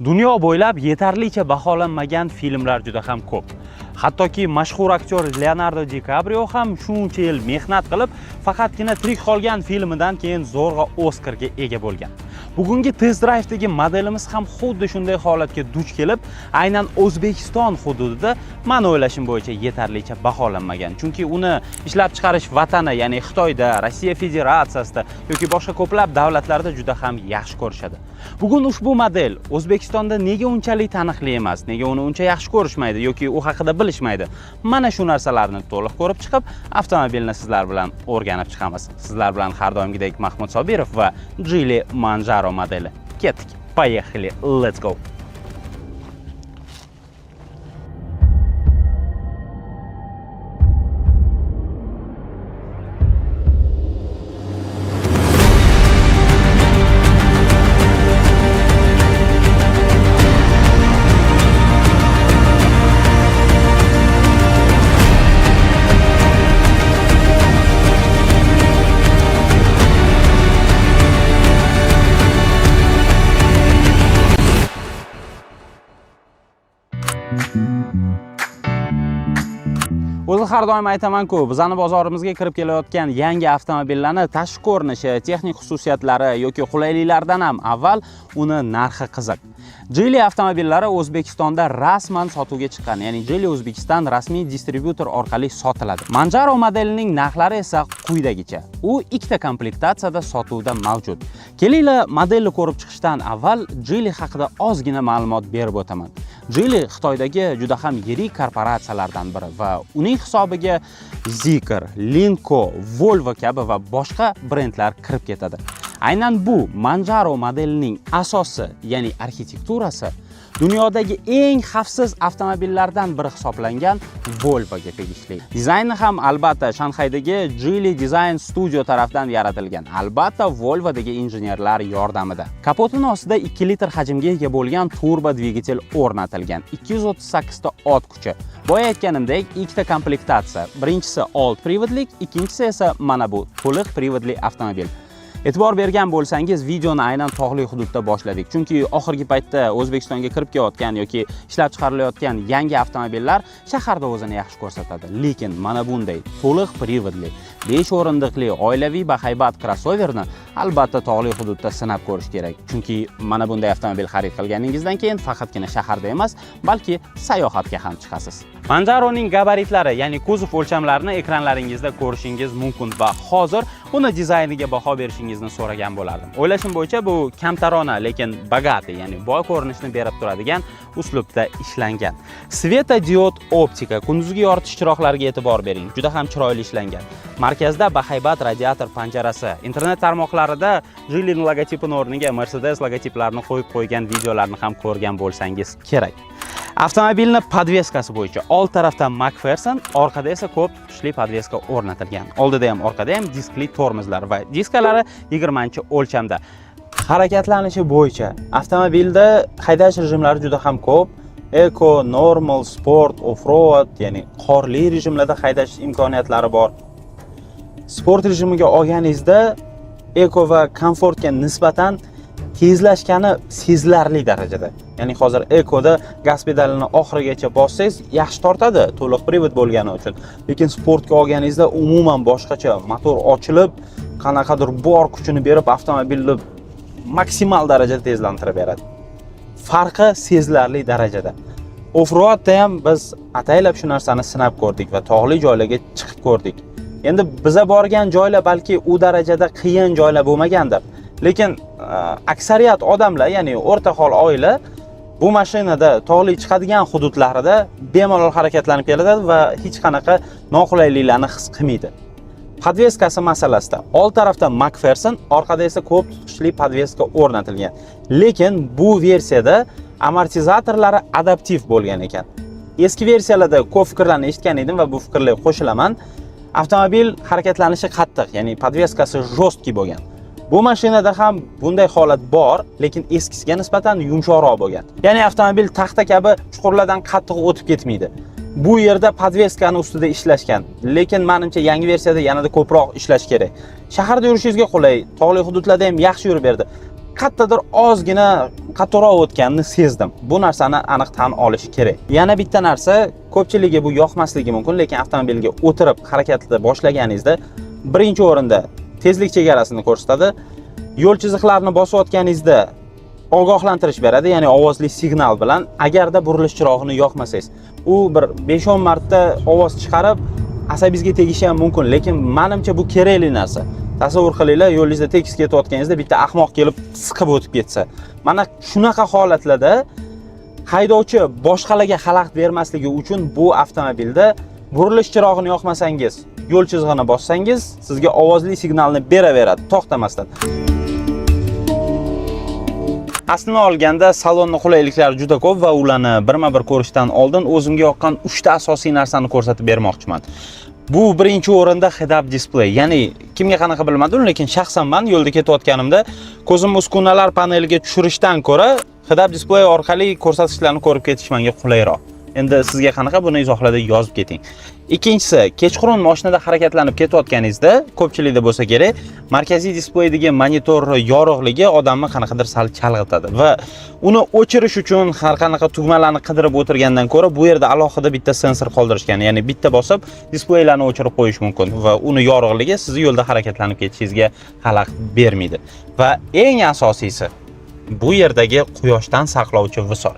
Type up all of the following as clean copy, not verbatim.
Dunyo bo'ylab yetarlicha baholanmagan filmlar juda ham ko'p. Hattoki mashhur aktyor Leonardo Di Caprio ham shuncha yil mehnat qilib, faqatgina Tirik qolgan filmidan keyin zo'rg'a Oskarga ega bo'lgan. Bugungi test drive'dagi modelimiz ham xuddi shunday holatga duch kelib, aynan O'zbekiston hududida men o'ylashim bo'yicha yetarlicha baholanmagan. Chunki uni ishlab chiqarish vatani, ya'ni Xitoyda, Rossiya Federatsiyasida yoki boshqa ko'plab davlatlarda juda ham yaxshi ko'rishadi. Bugun ushbu model O'zbekistonda nega unchalik taniqli emas, nega uni uncha yaxshi ko'rishmaydi yoki u haqida bilishmaydi? Mana shu narsalarni to'liq ko'rib chiqib, avtomobilni sizlar bilan o'rganib chiqamiz. Sizlar bilan har doimgidek Mahmud Sobirov va Geely Manjaro modeli. Ketdik. Поехали. Let's go. O'zi har doim aytaman-ku, bizani bozorimizga kirib kelayotgan yangi avtomobillarni tashqi ko'rinishi, texnik xususiyatlari yoki qulayliklaridan ham avval uni narxi qiziq. Geely avtomobillari O'zbekistonda rasman sotuvga chiqqan, ya'ni Geely O'zbekiston rasmiy distribyutor orqali sotiladi. Manjaro modelining narxlari esa quyidagicha. U ikkita komplektatsiyada sotuvda mavjud. Kelinglar, modelni ko'rib chiqishdan avval Geely haqida ozgina ma'lumot berib o'taman. Geely Xitoydagi juda ham yirik korporatsiyalardan biri va uning hisobiga Zeekr, Lynk & Co, Volvo kabi va boshqa brendlar kirib ketadi. Aynan bu Manjaro modelining asosi, ya'ni arxitekturasi dunyodagi eng xavfsiz avtomobillardan biri hisoblangan Volvoga tegishli. Dizayni ham albatta Shanxaydagi Geely Design Studio tarafidan yaratilgan. Albatta Volvodagi injenerlar yordamida. Kapotini ostida 2 litr hajmga ega bo'lgan turbo dvigatel o'rnatilgan. 238 ta ot kuchi. Boya aytganimdek, ikkita komplektatsiya. Birinchisi old privodlik, ikkinchisi esa mana bu to'liq privodli avtomobil. E'tibor bergan bo'lsangiz, videoni aynan tog'li hududda boshladik. Chunki oxirgi paytda O'zbekistonga kirib kelayotgan yoki ishlab chiqarilayotgan yangi avtomobillar shaharda o'zini yaxshi ko'rsatadi. Lekin mana bunday to'liq privodli, 5 o'rindiqli oilaviy bahaybat krossoverni albatta tog'li hududda sinab ko'rish kerak. Chunki mana bunday avtomobil xarid qilganingizdan keyin faqatgina shaharda emas, balki sayohatga ham chiqasiz. Manjaroning gabaritlari, ya'ni kuzov o'lchamlarini ekranlaringizda ko'rishingiz mumkin va hozir uni dizayniga baho berishingizni so'ragan bo'lardim. O'ylashim bo'yicha bu kamtarona, lekin богатый, ya'ni boy ko'rinishni berib turadigan uslubda ishlangan. Светодиод optika, kunduzgi yoritish chiroqlariga e'tibor bering. Juda ham chiroyli ishlangan. Markazda bahaybat radiator panjarasi. Internet tarmoqlarida Geely logotipini o'rniga Mercedes logotiplarini qo'yib qo'ygan videolarni ham ko'rgan bo'lsangiz kerak. Avtomobilni podveskasi bo'yicha old tarafda McPherson, orqada esa ko'p tutqichli podveska o'rnatilgan. Oldida ham, orqada ham diskli tormozlar va diskalari 20-o'lchamda. Harakatlanishi bo'yicha avtomobilda haydash rejimlari juda ham ko'p. Eco, normal, sport, off-road, ya'ni qorli rejimlarda haydash imkoniyatlari bor. Sport rejimiga olganingizda eco va komfortga nisbatan tezlashgani sezilarli darajada. Ya'ni hozir ekoda gaz pedalini oxirigacha bossangiz yaxshi tortadi, to'liq privod bo'lgani uchun. Lekin sportga olganingizda umuman boshqacha, motor ochilib, qanaqadir bor kuchini berib avtomobilni maksimal darajada tezlantirib beradi. Farqi sezilarli darajada. Offroadda ham biz ataylab shu narsani sinab ko'rdik va tog'li joylarga chiqib ko'rdik. Endi biza borgan joylar balki u darajada qiyin joylar bo'lmagandir. Lekin aksariyat odamlar, ya'ni o'rta hol oila bu mashinada tog'li chiqadigan hududlarida bemalol harakatlanib keladi va hech qanaqa noqulayliklarni his qilmaydi. Podveskasi masalasida old tarafda McPherson, orqada esa ko'p tutqichli podveska o'rnatilgan. Lekin bu versiyada amortizatorlari adaptiv bo'lgan ekan. Eski versiyalarda ko'p fikrlarni eshitgan edim va bu fikrlarga qo'shilaman. Avtomobil harakatlanishi qattiq, ya'ni podveskasi жесткий bo'lgan. Bu mashinada ham bunday holat bor, lekin eskisiga nisbatan yumshoqroq bo'lgan. Ya'ni avtomobil taxta kabi chuqurlardan qattiq o'tib ketmaydi. Bu yerda podveskani ustida ishlashgan, lekin menimcha yangi versiyada yanada ko'proq ishlash kerak. Shaharda yurishingizga qulay, tog'li hududlarda ham yaxshi yurib berdi. Qayerdadir ozgina qattiqroq o'tganini sezdim. Bu narsani aniq tan olish kerak. Yana bitta narsa, ko'pchiligiga bu yoqmasligi mumkin, lekin avtomobilga o'tirib harakatni boshlaganingizda birinchi o'rinda tezlik chegarasini ko'rsatadi. Yo'l chiziqlarini bosayotganingizda ogohlantirish beradi, ya'ni ovozli signal bilan, agarda burilish chirog'ini yoqmasangiz. U bir 5-10 marta ovoz chiqarib asabingizga tegishi ham mumkin, lekin menimcha bu kerakli narsa. Tasavvur qilinglar, yo'lingizda tekis ketayotganingizda bitta ahmoq kelib siqib o'tib ketsa. Mana shunaqa holatlarda haydovchi boshqalarga xalaqit bermasligi uchun bu avtomobilda burilish chirog'ini yoqmasangiz, yo'l chizig'ini bossangiz, sizga ovozli signalni beraveradi to'xtamasdan. Aslini olganda salonni qulayliklari juda ko'p va ularni birma-bir ko'rishdan oldin o'zimga yoqqan 3 ta asosiy narsani ko'rsatib bermoqchiman. Bu birinchi o'rinda head-up display, ya'ni kimga qanaqa bilmadim, lekin shaxsan men yo'lda ketayotganimda ko'zim uskunalar paneliga tushirishdan ko'ra head-up display orqali ko'rsatkichlarni ko'rib ketish menga qulayroq. Endi sizga qanaqa, buni izohlarda yozib keting. Ikkinchisi, kechqurun mashinada harakatlanib ketayotganingizda, ko'pchilikda bo'lsa kerak, markaziy displeydagi monitor yorug'ligi odamni qanaqadir sal chalg'itadi va uni o'chirish uchun har qanaqa tugmalarni qidirib o'tirgandan ko'ra bu yerda alohida bitta sensor qoldirishgan, ya'ni bitta bosib displeylarni o'chirib qo'yish mumkin va uni yorug'ligi sizni yo'lda harakatlanib ketishingizga xalaqit bermaydi. Va eng asosiysi, bu yerdagi quyoshdan saqlovchi visor.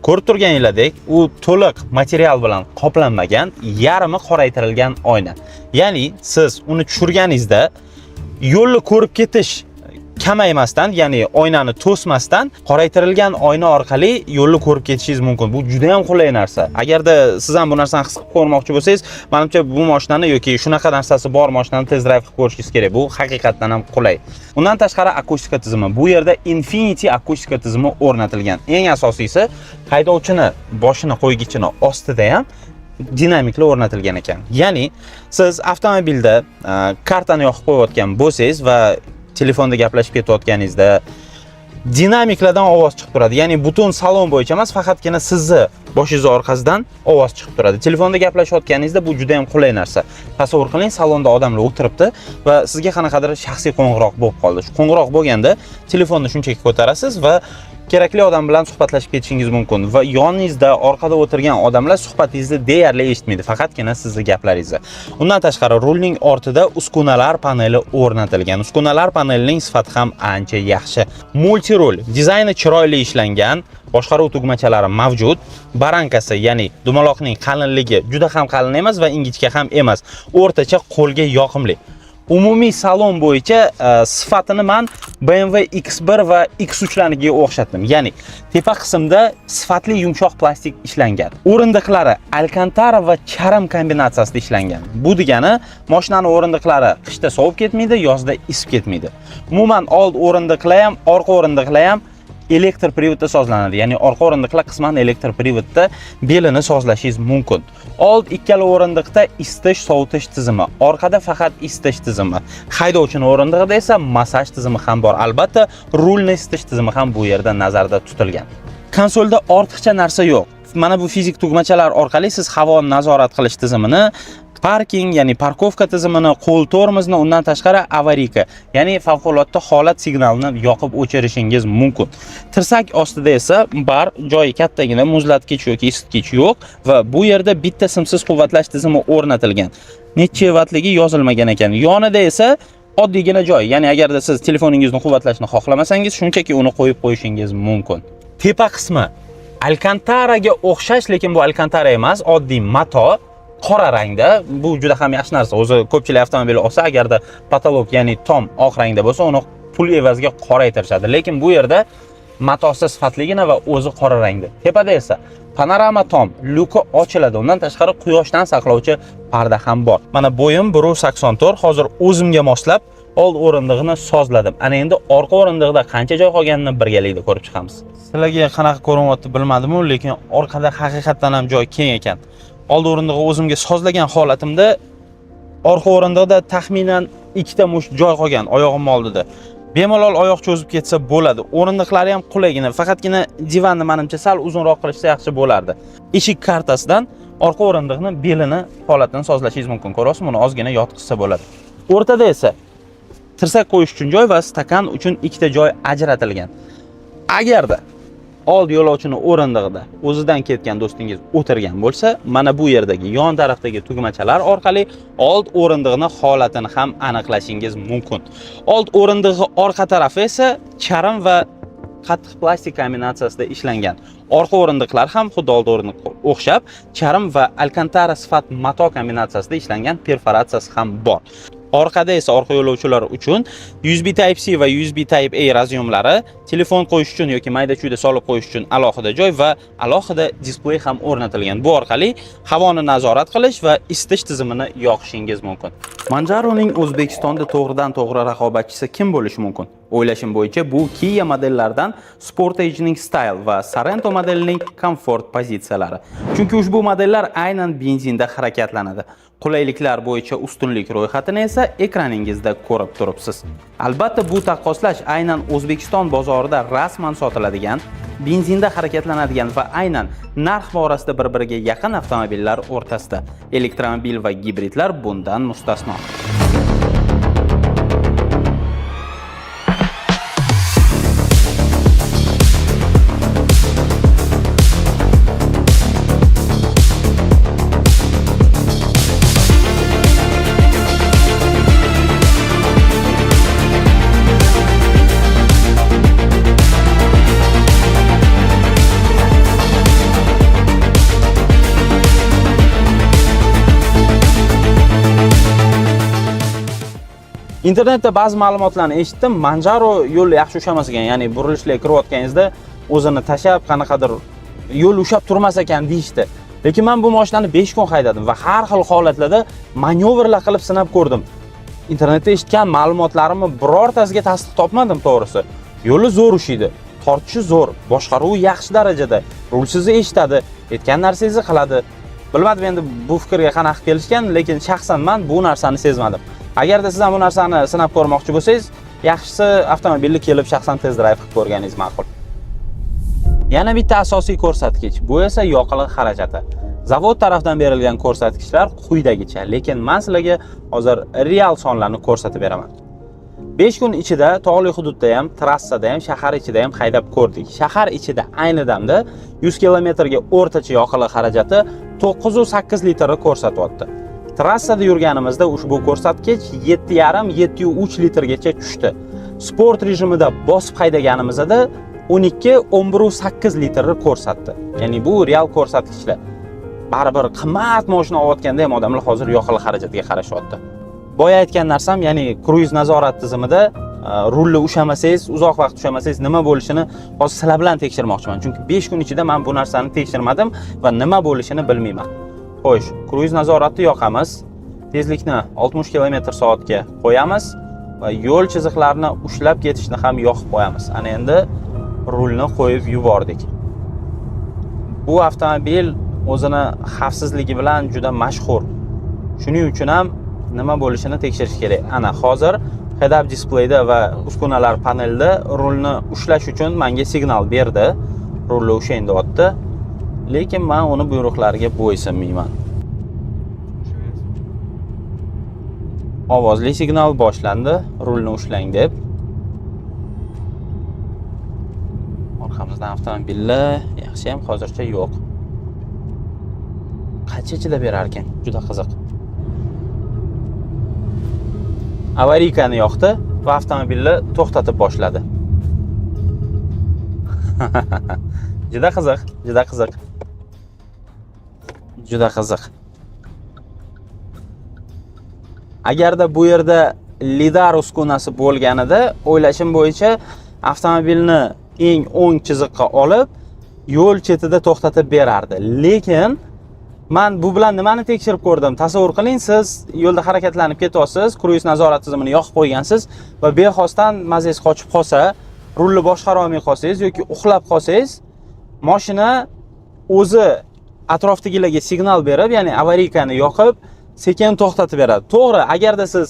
Ko'rib turganinglardek, u to'liq material bilan qoplanmagan, yarmi qoraytirilgan oyna. Ya'ni siz uni tushirganingizda yo'lni ko'rib ketish kamaymasdan, ya'ni oynani to'smasdan qoraytirilgan oyna orqali yo'lni ko'rib ketishingiz mumkin. Bu juda ham qulay narsa. Agarda siz ham bu narsani his qilib ko'rmoqchi bo'lsangiz, menimcha bu mashinani yoki shunaqa narsasi bor mashinani test drive qilib ko'rishingiz kerak. Bu haqiqatdan ham qulay. Undan tashqari akustika tizimi. Bu yerda Infinity akustika tizimi o'rnatilgan. Eng asosiysi, haydovchini boshini qo'ygichini ostida ham dinamiklar o'rnatilgan ekan. Ya'ni siz avtomobilda kartani yoqib qo'yayotgan bo'lsangiz va telefonda gaplashib ketayotganingizda dinamiklardan ovoz chiqib turadi. Ya'ni butun salon bo'yicha emas, faqatgina sizni boshingiz orqasidan ovoz chiqib turadi. Telefonda gaplashayotganingizda bu juda ham qulay narsa. Tasavvur qiling, salonda odamlar o'tiribdi va sizga qanaqadir shaxsiy qo'ng'iroq bo'lib qoldi. Shu qo'ng'iroq bo'lganda telefonni shunchaki ko'tarasiz va kerakli odam bilan suhbatlashib ketishingiz mumkin va yoningizda, orqada o'tirgan odamlar suhbatingizni deyarli eshitmaydi, faqatgina sizni gaplaringizni. Undan tashqari rulning ortida uskunalar paneli o'rnatilgan. Uskunalar panelining sifati ham ancha yaxshi. Multirul dizayni chiroyli ishlangan, boshqaruv tugmachalari mavjud. Баранка si, ya'ni dumaloqning qalinligi juda ham qalin emas va ingichka ham emas, o'rtacha, qo'lga yoqimli. Umumiy salon bo'yicha sifatini man BMW X1 va X3 larnikiga o'xshatdim. Ya'ni tepa qismda sifatli yumshoq plastik ishlangan. O'rindiqlari alkantara va charm kombinatsiyasida ishlangan. Bu degani mashinani o'rindiqlari qishda sovib ketmaydi, yozda isib ketmaydi. Umuman old o'rindiqlar ham, orqa o'rindiqlar ham elektr привод da sozlanadi. Ya'ni orqa o'rindiqlar qisman elektr привод da belini sozlashingiz mumkin. Old ikkala o'rindiqda isitish, sovutish tizimi, orqada faqat isitish tizimi. Haydovchini o'rindig'ida esa massaj tizimi ham bor. Albatta, rulni isitish tizimi ham bu yerda nazarda tutilgan. Konsolda ortiqcha narsa yo'q. Mana bu fizik tugmachalar orqali siz havo nazorat qilish tizimini, parking, ya'ni парковка tizimini, qo'l tormozni, undan tashqari аварийка, ya'ni favqulodda holat signalini yoqib o'chirishingiz mumkin. Tirsak ostida esa bar joyi kattagina, muzlatgich yoki isitgich yo'q va bu yerda bitta simsiz quvvatlash tizimi o'rnatilgan. Necha vattligi yozilmagan ekan. Yonida esa oddiygina joy, ya'ni agarda siz telefoningizni quvvatlashni xohlamasangiz, shunchaki uni qo'yib qo'yishingiz mumkin. Tepa qismi alkantaraga o'xshash, lekin bu alkantara emas, oddiy mato, qora rangda. Bu juda ham yaxshi narsa. O'zi ko'pchilik avtomobil olsa, agarda потолок, ya'ni tom oq rangda bo'lsa, uni pul evaziga qoraytirishadi. Lekin bu yerda matosi sifatligina va o'zi qora rangda. Tepada esa panorama tom, lyuki ochiladi. Undan tashqari quyoshdan saqlovchi parda ham bor. Mana bo'yim 1.84, hozir o'zimga moslab old o'rindig'ini sozladim. Ana endi orqa o'rindiqda qancha joy qolganini birgalikda ko'rib chiqamiz. Sizlarga qanaqa ko'rinyapti bilmadim-u, lekin orqada haqiqatdan ham joy keng ekan. Old o'rindig'i o'zimga sozlagan holatimda orqa o'rindiqda taxminan ikkita musht joy qolgan oyog'im oldida. Bemalol oyoq cho'zib ketsa bo'ladi. O'rindiqlari ham qulaygina, faqatgina divanni menimcha sal uzunroq qilishsa yaxshi bo'lardi. Eshik kartasidan orqa o'rindiqni belini holatini sozlashingiz mumkin. Ko'ryapsizmi, uni ozgina yotqizsa bo'ladi. O'rtada esa Tirsak qo'yish uchun joy va stakan uchun ikkita joy ajratilgan. Agarda old yo'lovchini o'rindig'ida o'zidan ketgan do'stingiz o'tirgan bo'lsa, mana bu yerdagi yon tarafdagi tugmachalar orqali old o'rindig'ini holatini ham aniqlashingiz mumkin. Old o'rindig'i orqa tarafi esa charm va qattiq plastik kombinatsiyasida ishlangan. Orqa o'rindiqlar ham xuddi old o'rindiqqa o'xshab charm va alkantara sifat mato kombinatsiyasida ishlangan, perforatsiyasi ham bor. Orqada esa orqa yo'lovchilar uchun USB Type-C va USB Type-A raz'yomlari, telefon qo'yish uchun yoki mayda-chuyda solib qo'yish uchun alohida joy va alohida displey ham o'rnatilgan. Bu orqali havoni nazorat qilish va isitish tizimini yoqishingiz mumkin. Manjaroning O'zbekistonda to'g'ridan-to'g'ri raqobatchisi kim bo'lishi mumkin? O'ylashim bo'yicha bu Kia modellaridan Sportage'ning Style va Sorento modelining Comfort pozitsiyalari. Chunki ushbu modellar aynan benzinda harakatlanadi. Qulayliklar bo'yicha ustunlik ro'yxatini esa ekraningizda ko'rib turibsiz. Albatta bu taqqoslash aynan O'zbekiston bozorida rasman sotiladigan, benzinda harakatlanadigan va aynan narx borasida bir-biriga yaqin avtomobillar o'rtasida. Elektromobil va gibridlar bundan mustasno. Internetda ba'zi ma'lumotlarni eshitdim. Manjaro yo'lni yaxshi ushlamas ekan, ya'ni burilishlarga kirayotganingizda o'zini tashlab qanaqadir yo'l ushlab turmas ekan deyishdi. Lekin men bu mashinani 5 kun haydadim va har xil holatlarda manyovrlar qilib sinab ko'rdim. Internetda eshitgan ma'lumotlarimni birortasiga tasdiq topmadim to'g'risi. Yo'li zo'r ushiydi, tortishi zo'r, boshqaruvi yaxshi darajada, rulsizni eshitadi, aytgan narsangizni qiladi. Bilmadim endi bu fikrga qanaqa kelishgan, lekin shaxsan men bu narsani sezmadim. Agarda siz ham bu narsani sinab ko'rmoqchi bo'lsangiz, yaxshisi avtomobilni kelib shaxsan test drive qilib ko'rganingiz ma'qul. Yana bitta asosiy ko'rsatkich, bu esa yoqilg'i xarajati. Zavod tarafdan berilgan ko'rsatkichlar quyidagicha, lekin men sizlarga hozir real sonlarni ko'rsatib beraman. 5 kun ichida tog'li hududda ham, trassada ham, shahar ichida ham haydab ko'rdik. Shahar ichida ayni damda 100 kilometrga o'rtacha yoqilg'i xarajati 9.8 litrni ko'rsatyapti. Trassada yurganimizda ushbu ko'rsatkich 7.5-7.3 litrgacha tushdi. Sport rejimida bosib haydaganimizda 12-11.8 litrni ko'rsatdi. Ya'ni bu real ko'rsatkichlar. Baribir qimmat mashina olayotganda ham odamlar hozir yoqilg'i xarajatiga qarashyapti. Boya aytgan narsam, ya'ni kruiz nazorat tizimida rulni ushlamasangiz, uzoq vaqt ushlamasangiz nima bo'lishini hozir sizlar bilan tekshirmoqchiman. Chunki 5 kun ichida men bu narsani tekshirmadim va nima bo'lishini bilmayman. Xo'sh, kruiz nazoratni yoqamiz. Tezlikni 60 kilometr soatga qo'yamiz va yo'l chiziqlarini ushlab ketishni ham yoqib qo'yamiz. Ana endi rulni qo'yib yubordik. Bu avtomobil o'zini xavfsizligi bilan juda mashhur. Shuning uchun ham nima bo'lishini tekshirish kerak. Ana hozir head-up displayda va uskunalar panelida rulni ushlash uchun menga signal berdi. Rulni ushlang deyapti. Lekin men uni buyruqlariga bo'ysunmayman. Ovozli signal boshlandi, rulni ushlang deb. Orqamizdan avtomobillar yaxshi ham hozircha yo'q. Qancha ichida berar ekan? Juda qiziq. Avariyani yoqdi va avtomobilni to'xtatib boshladi. Juda qiziq, juda qiziq. Juda qiziq. Agarda bu yerda lidar uskunasi bo'lganida, o'ylashim bo'yicha avtomobilni eng o'ng chiziqqa olib, yo'l chetida to'xtatib berardi. Lekin men bu bilan nimani tekshirib ko'rdim? Tasavvur qiling, siz yo'lda harakatlanib ketyapsiz, kruiz nazorat tizimini yoqib qo'ygansiz va bexosdan mazangiz qochib qolsa, rulni boshqara olmay qolsangiz yoki uxlab qolsangiz, mashina o'zi atrofdagilarga signal berib, ya'ni avariyani yoqib, sekin to'xtatib beradi. To'g'ri, agarda siz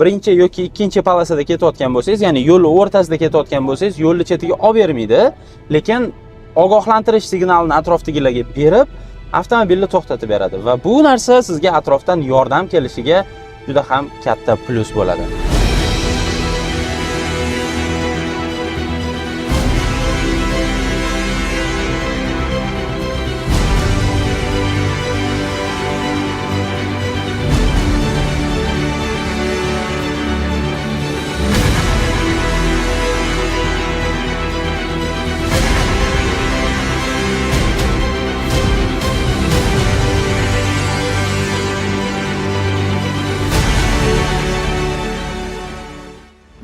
birinchi yoki ikkinchi polosada ketayotgan bo'lsangiz, ya'ni yo'l o'rtasida ketayotgan bo'lsangiz, yo'lni chetiga olib bermaydi, lekin ogohlantirish signalini atrofdagilarga berib, avtomobilni to'xtatib beradi va bu narsa sizga atrofdan yordam kelishiga juda ham katta plyus bo'ladi.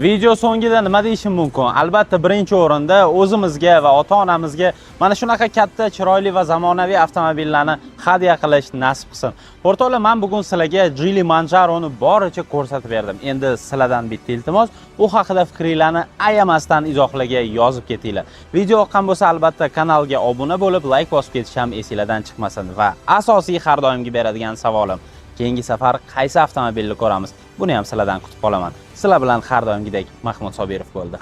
Video so'ngida nima deyishim mumkin? Albatta, birinchi o'rinda o'zimizga va ota-onamizga mana shunaqa katta, chiroyli va zamonaviy avtomobillarni hadya qilish nasib qilsin. O'rtoqlar, men bugun sizlarga Geely Manjaroni boricha ko'rsatib berdim. Endi sizlardan bitta iltimos, u haqida fikringlarni ayamasdan izohlarga yozib ketinglar. Video yoqqan bo'lsa, albatta kanalga obuna bo'lib, layk bosib ketish ham esinglardan chiqmasin va asosiy har doimgi beradigan savolim: keyingi safar qaysi avtomobilni ko'ramiz? Buni ham sizlardan kutib qolaman. Sizlar bilan har doimgidek Mahmud Sobirov bo'ldi.